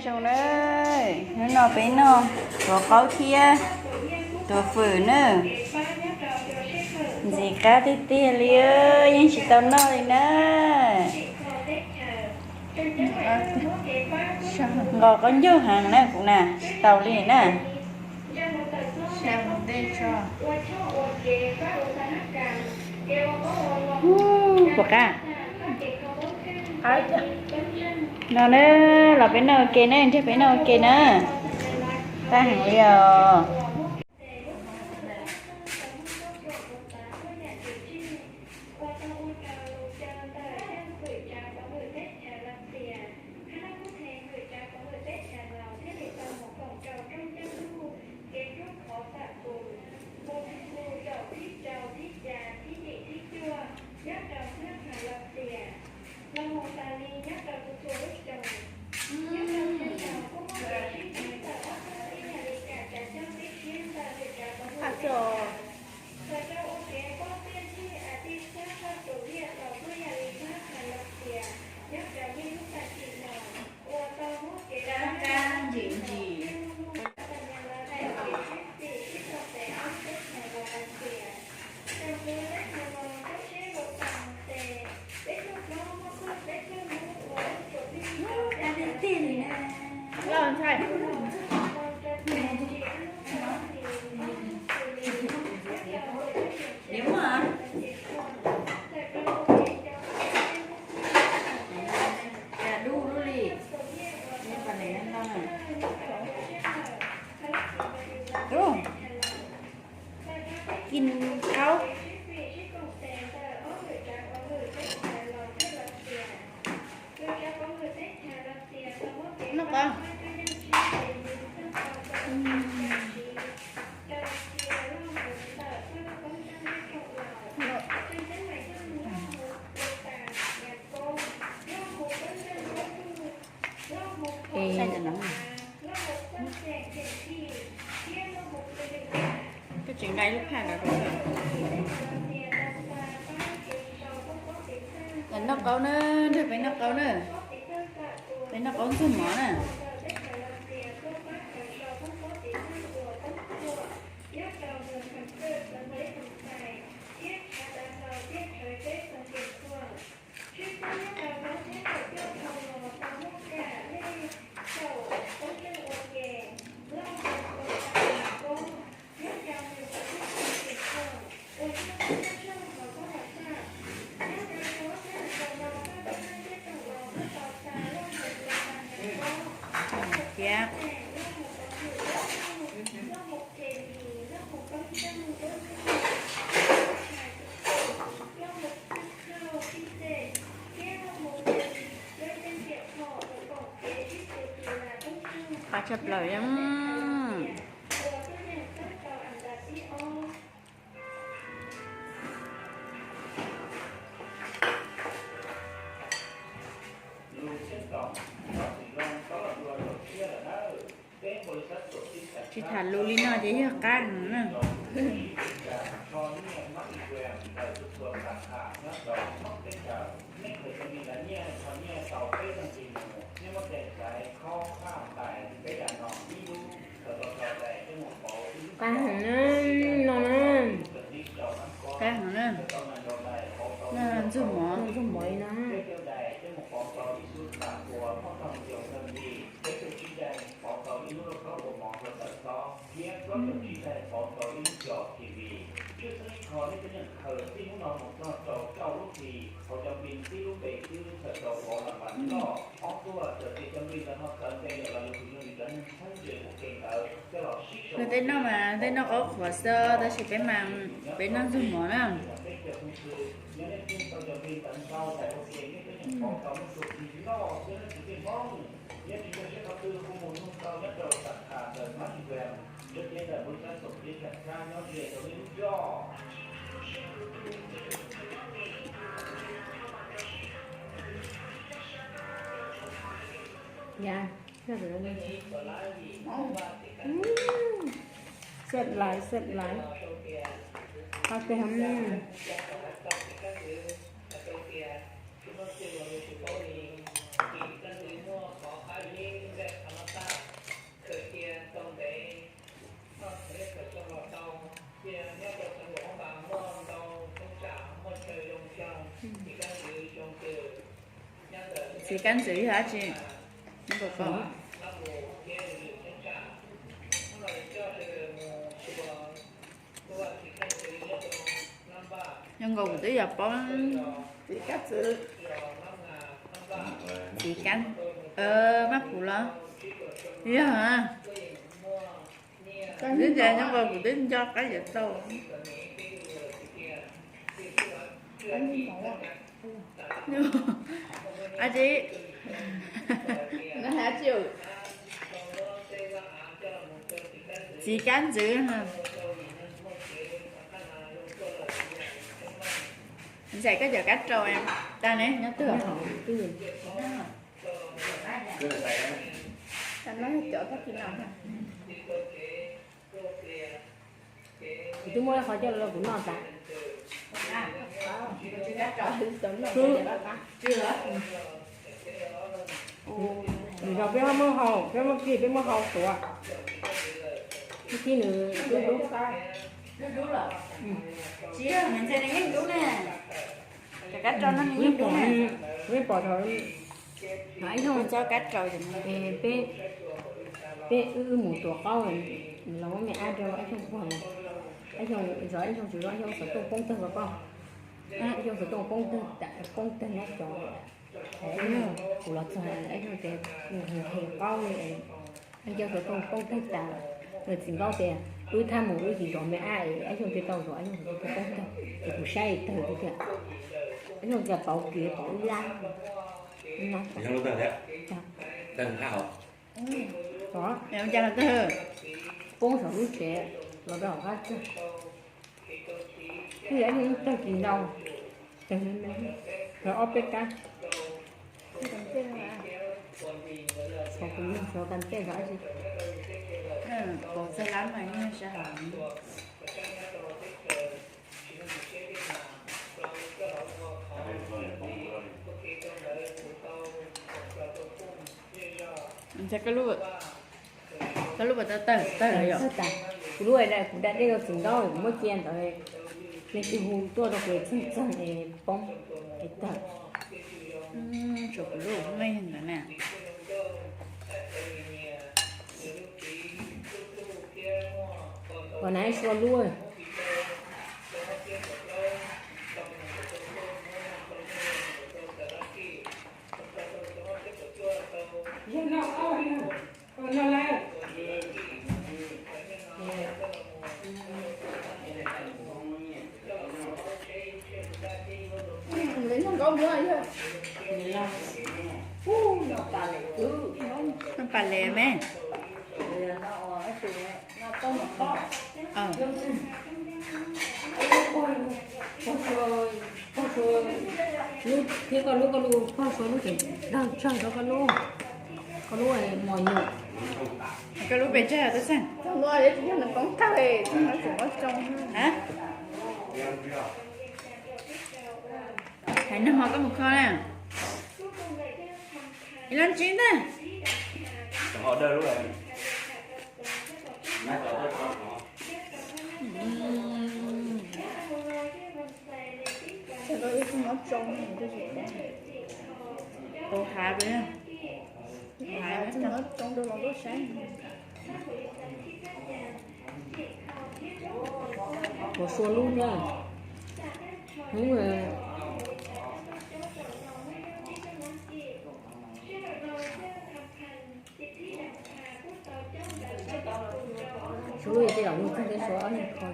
Zoo na, hnub no peb noj tuav qaub thiab tuav fawm na. Ntxim qab tiag tiag li, yeej tsis tau noj li na. Nqos qaub ncaug heev na kuv na, tsis tau li na. Puas qab? No na, los peb noj ua ke na, nrog peb noj ua ke na. Qab heev li os. Kis qaub. Noj qaub. Koj tseem nqa ib lub phaj los rau koj. Noj qaub na, nrog peb noj qaub na. Peb noj qaub ntxuag mov na. Thiab. Qab tshaj plaws. Tsis tham lus li no ces yog qab heev na. Qab heev na, no na. Qab heev na. Noj ntxuag mov, ntxuag mov li no. Nws tej noj mas tej noj qaub qhuav xwb tab sis peb mas peb noj ntxuag mov na. Xwb lawm, xwb lawm. Qab peb heev. Txiv kab ntxwv yog dab tsi? Nyob nkaus kuv twb yog paub txiv kab ntxwv, txiv kab, maj puv los yog. Twb tias nyob nkaus kuv twb nco qab yuav tau. Dab tsi? Txiv kab ntxwv. Ntxhais koj cov kab rau tag ne nyob twg? Kuv twb muab qhov coj los kuv noj tas. Nws yog peb muab hau, peb muab kib, peb muab hau tuav. Kib nws dub dub. Tsis yog, nws ntxhais nws yeej dub na. Cov kab rau no nws yeej dub na. Peb pom thaum ib zaug cov kab rau, peb wb mus tuav qaub los muab me ab rau ib xyoos puag los, ib xyoos zov ib xyoos tsis zov, ib xyoos xov tooj poob tawg ko koj, ib xyoos xov tooj poob tawg tas, poob tawg nab cov. Kuv los txog ib xyoos ces nws hu he qaub li, ib xyoos xov tooj poob tawg tas. Nws txiv nkauj tias wb thaj mus wb tsis zov me ab es ib xyoos thiaj tau zov, ib xyoos xov tooj poob tawg es kuv saib tawg tiag. Ib xyoos tias pauv kiag pauv ib lab. Poob saum lub tsev los rau hauv qab txag. Ib yam li tawg kis ntau, tawg me me, tawg ob peb kab. Xyov kuv yog xyov kas ntej xyov dab tsi. Pauv txag lab mas yeej sab hauv. Koj lub puas tau tawg? Tawg lawm yom. Kuv lub, kuv da dej rau txiv nkauj kuv muab cia ntawd, leej twg hu tuaj rau kuv txeeg txeeg es poob es tawg. Tshuav kuv lub me ntawd na. Ua na sua lub. Noj pas les me. Thiab koj lub, koj lub pog sua lub ces dag tsawg rau koj lub, koj lub mos nyuam. Koj lub pes tsawg tub xeej? Hais no hmo koj mus kho na. Ib lab ntsib ntag. Tus hav, tus hav. Kuv sua lub thiab. Hnub sua lub yog tej zaum mus txog tej sua ob leeg kho.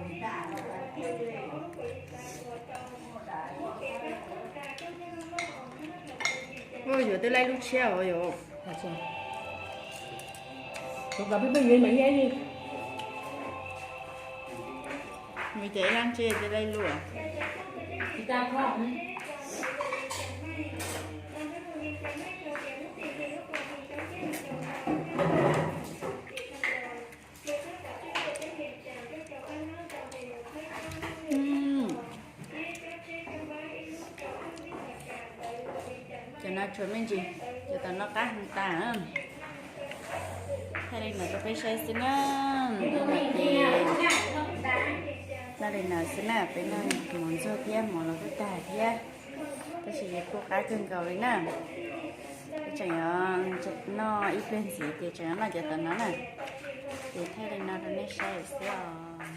Yuav twb laij lub tshiab os yom. Kuv kom peb peb yuav mas yeej li. Nws ces ib lab ntsib twb laij lub. Cov no tshuav me ntsis, cov tom no qab heev tas. Thaij li no rau peb saib xwb na. Thaij li no xwb na, peb noj mov ntxuag thiab mov los kuj tag thiab, tab sis kuj qab kawg nkaus li na. Tseem yuav noj ib pliag ntxiv ces tseem yuav noj cov tom no na. Ces thaij li no rau nej saib xwb os.